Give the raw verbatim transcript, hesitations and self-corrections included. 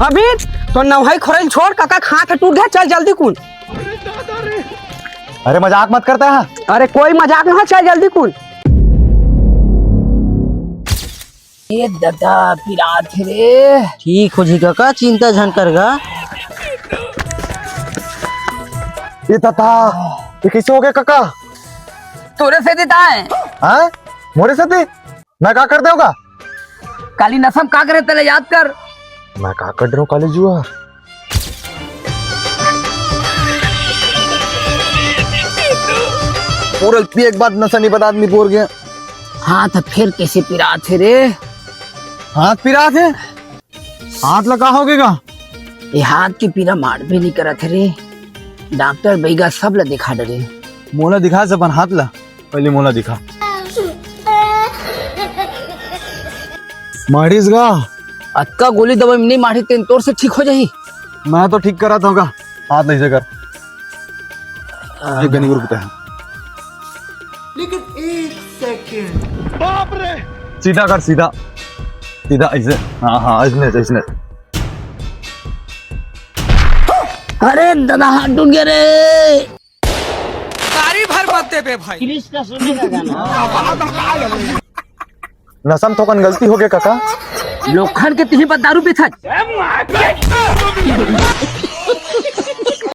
अभी तो नवहई खोरई ल छोड़, कका के हाथ टूट गया, चल जल्दी कुन। अरे मजाक मत करता है। अरे कोई मजाक नहीं, चल जल्दी कुन। ए ददा, पिरात हे रे। ठीक हो जी कका, चिंता झन कर गा। ए ददा, ये कैसे हो गया कका? तोरे सेती ताय। हाँ? मोरे सेती? मैं का कर देवगा? काली नसम का करे तेला याद कर। मैं का कर रहा हूँ काली जुआ? पूरा पिए के बाद नशा नहीं बता आदमी बोर गया। हाथ फेर कैसे पिरात हे रे? हाथ पिरात हे? हाथ ला का होगे गा? ये हाथ के पीरा मार भी नहीं करत हे रे। डॉक्टर बैगा सब ला दिखा डरे। मोला दिखा से अपन हाथ ला, पहले मोला दिखा। मारिस गा? अतका गोली दवाई में नहीं मारी तेन तोर से ठीक हो जाही। मैं तो ठीक करा था गा। हाथ नहीं से कर। एक गनी रुकता है। लेकिन एक सेकंड। बाप रे। सीधा कर, सीधा। सीधा ऐसे। हाँ, हाँ, ऐसने, ऐसने। अरे दादा, हाथ टूट गया रे। तारी भर मत दे बे भाई। नसम थोकन गलती हो गया काका। लोखन के तिही पर दारू पीथन।